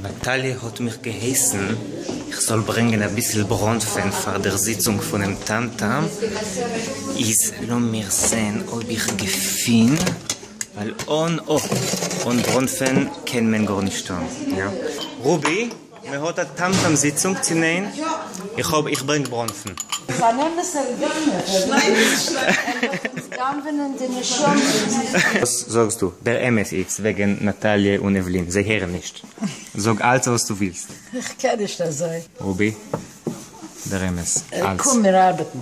נאטאליע האט מיך געהייסן איך זאל ברענגען אביסל בראנפן פאר דער זיצונג פונעם טעם-טעם, איז לאמיר זען אויב איך געפין, ווייל אן אן בראנפן קען מען גארנישט טון, יא? רובי, מען האט א טעם-טעם זיצונג צו ניין? איך האב, איך ברענג בראנפן. איז אן אמת'ער גנב, ער וויל אונז גנב'נען די נשמות. וואס זאגסטו? דער אמת איז וועגן נאטאליע און עוולין, זיי הערן נישט. זאג אלץ וואס דו ווילסט. איך קען נישט אזוי. רובי, דער אמת, אלץ. קום מיר ארבעטן.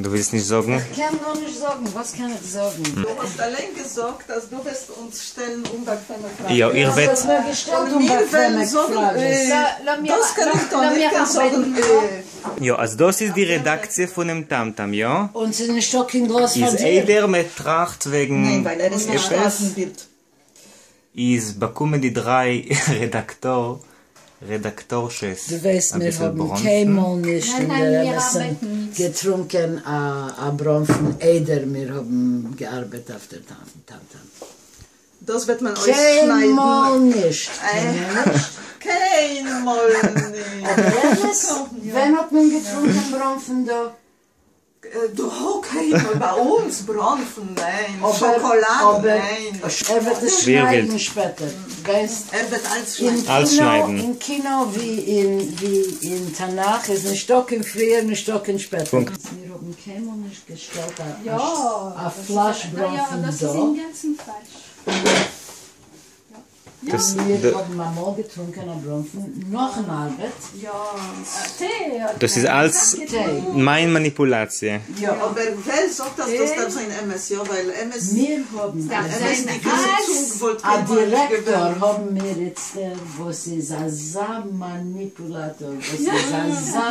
דו ווילסט נישט זאגן? איך קען גארנישט זאגן, וואס קען איך זאגן? דו האסט אליין געזאגט אז דו וועסט אונז שטעלן אומבאקוועמע פראגעס. יא, איך וועט. דו האסט מיר געשטעלט און מיר אומבאקוועמע וועלן זאגן, פראגעס. דאס קען איך טון, איך קען זאגן. יא, אז דאס איז די רעדאקציע פונעם טעם-טעם, יא? און ס'איז נישטא קיין גלאז פאר איז דיר. איידער מען טראכט וועגן ניין, ווייל ער איז נישט עפעס, אויפן בילד. איז באקומען די דריי רעדאקטאר רעדאקטארשעס דו ווייסט מיר אביסל האבן בראנפן. קיינמאל נישט ניין אין ניין דער מיר אמת'ן ארבעטן איצט. געטרונקען א בראנפן איידער מיר האבן געארבעט אויף דער טעם-טעם. דאס וועט מען אויסשניידן. קיינמאל נישט! קיינמאל נישט! קיינמאל נישט! אבער אמת, ווען האט מען געטרונקען בראנפן דא? דא קיינמאל ביי אונז בראנפן ניין, שאקאלאד ניין. ער וועט עס שניידן שפעטער, ווייסט. ער וועט אלץ שניידן. אלץ שניידן. אין קינא ווי אין תנך איז נישטא קיין פריער נישטא קיין שפעטער. פונקט. מיר האבן קיינמאל נישט געשטעלט א פלאש בראנפן דאס דא. איז אינגאנצן פאלש. דאס מיר האבן אמאל געטרונקען א בראנפן נאכן ארבעט. דאס איז אלץ מיין מאניפולאציע. יא, אבער ווער זאגט אז דאס דארף זיין אמת? יא, ווייל אמת, מיר האבן אמת'דיגע זיצונג וואלט א קיינמאל נישט דירעקטאר געווען. האבן מיר איצטער וואס איז אזא מאניפולאטאר, וואס איז אזא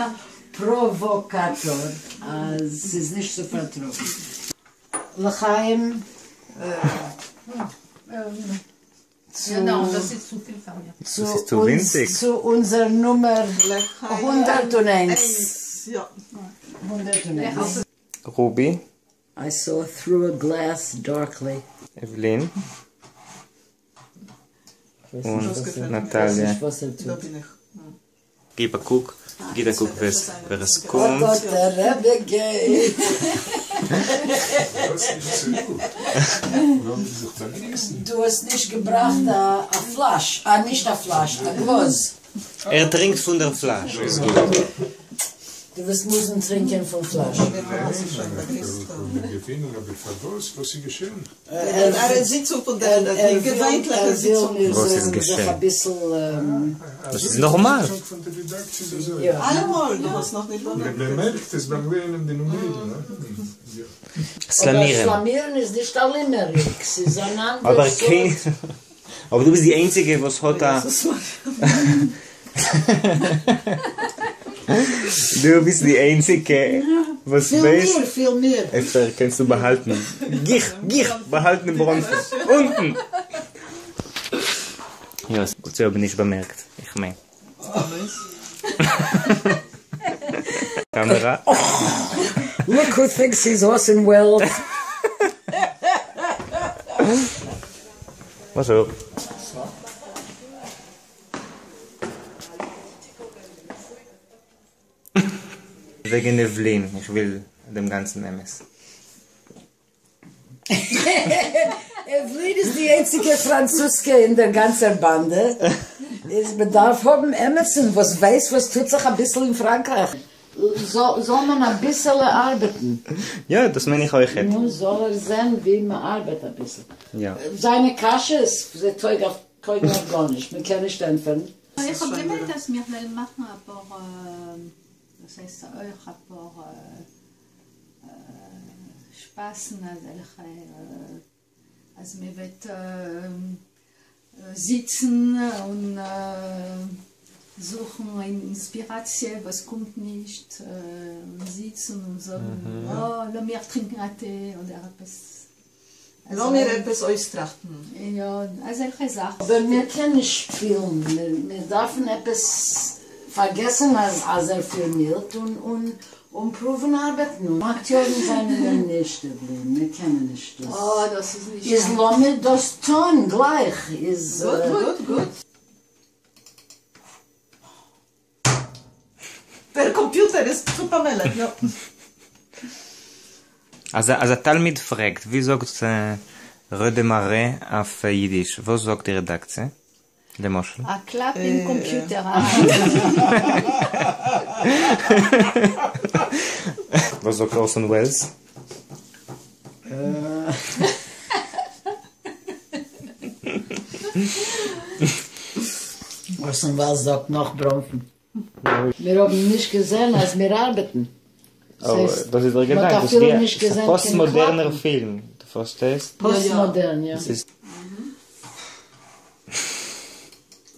פראוואקאטאר אז ס'איז נישט צו פארטראגן. לחיים צו אונזער נומער 101. רובי. I saw through a glass darkly. עוולין. און נאטאליע. גיב א קוק, גיב א קוק ווער עס קומט. אט אט דער רבי גייט. דו האסט נישט געבראכט א פלאש, א נישט א פלאש, א גלאז. ער טרינקט פון דער פלאש, איז גוט. דו וועסט מוזן טרינקען פון פלאש. ער וויל מיר זאלן זיך אביסל. דאס איז נארמאל. אבער שלאמירן איז נישט א לימעריק, ס'איז אן אנדער סארט. אבער דו ביסט די איינציגע וואס האט א. דו ביסט די איינציגע וואס ווייסט. פיל מיר, פיל מיר. אפשר קענסטו באהאלטן. גיך, גיך, באהאלטן דעם בראנפן. אונטן! יא, גוט זיי האבן נישט באמערקט, איך מיין. קאמערא. Look who thinks he's Orson Welles. Varsågod. וועגן עוולין, איך וויל דעם גאנצן אמת. עוולין איז די איינציגע פראנצוזקע אין דער גאנצער באנדע, איז מען דארף האבן עמעצן וואס ווייסט וואס טוט זיך אביסל אין פראנקרייך. זאל מען אביסעלע ארבעטן. יא, דאס מיין איך אויכעט. נו, זאל ער זען ווי מען ארבעט אביסל. יא. זיינע קשיות, זיי טויג אויף טויגן אויף גארנישט, מען קען נישט ענטפערן. איך האב געמיינט אז מיר וועלן מאכן אפאר, דאס הייסט אויך אפאר שפאסן אזעלכע אז מען וועט זיצן און זוכן אינספיראציע וואס קומט נישט, און זיצן און זאגן אה לאמיר טרינקן א טיי אדער עפעס. לאמיר עפעס אויסטראכטן. יא, אזעלכע זאכן. אבער מיר קען נישט שפילן, מיר דארפן עפעס פארגעסן אז ער פירמירט און און פרואוון ארבעטן. אקטיארן זענען מיר נישט עוולין, מיר קענען נישט דאס. אה, דאס איז נישט. איז לאמיר דאס טון גלייך. איז. גוט גוט גוט. קאָמפּיוטער איז צו פּאַמעלעך, יאָ. אַז אַ תּלמיד פֿרעגט, ווי זאָגט רעדעמאַרע אויף ייִדיש, וואָס זאָגט די רעדאַקציע, למשל? אַ קלאַפּ אין קאָמפּיוטער אַרײַן. וואָס זאָגט אָרסאָן וועלס? אָרסאָן וועלס זאָגט נאָך בראָנפֿן. מיר האָבן נישט געזען אַז מיר אַרבעטן. דאָס איז דער געדאַנק, דאָס איז אַ פּאָסטמאָדערנער פֿילם, דו פֿאַרשטייסט? פּאָסטמאָדערן, יאָ.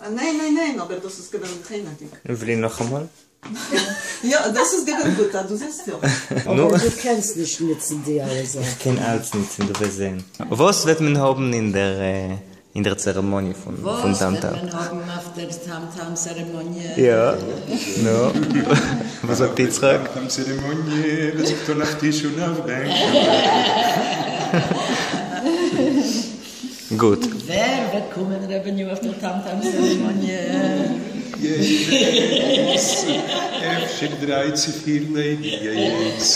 ניין, ניין, ניין, אָבער דאָס איז געווען חנעוודיק. וויל נאָך אַ מאָל? יאָ, דאָס איז געווען גוט, אַ דו זעסט יאָ. אָבער דו קענסט נישט ניצן די אַלע זאַכן. איך קען אַלץ ניצן, דו וועסט זען. וואָס וועט מען האָבן אין דער אין דער צערעמאָניע פֿון טעם-טעם? וואָס וועט מען האָבן אויף דער טעם-טעם-צערעמאָניע? יאָ, נו, וואָס זאָגט יצחק? טעם-טעם-צערעמאָניע וועט זיך טאָן אויף טיש און אויף בענק. גוט. ווער וועט קומען, רבינו, אויף דער טעם-טעם-צערעמאָניע? ווייס, אפֿשר דרײַ צו פֿיר ליידיגייערס.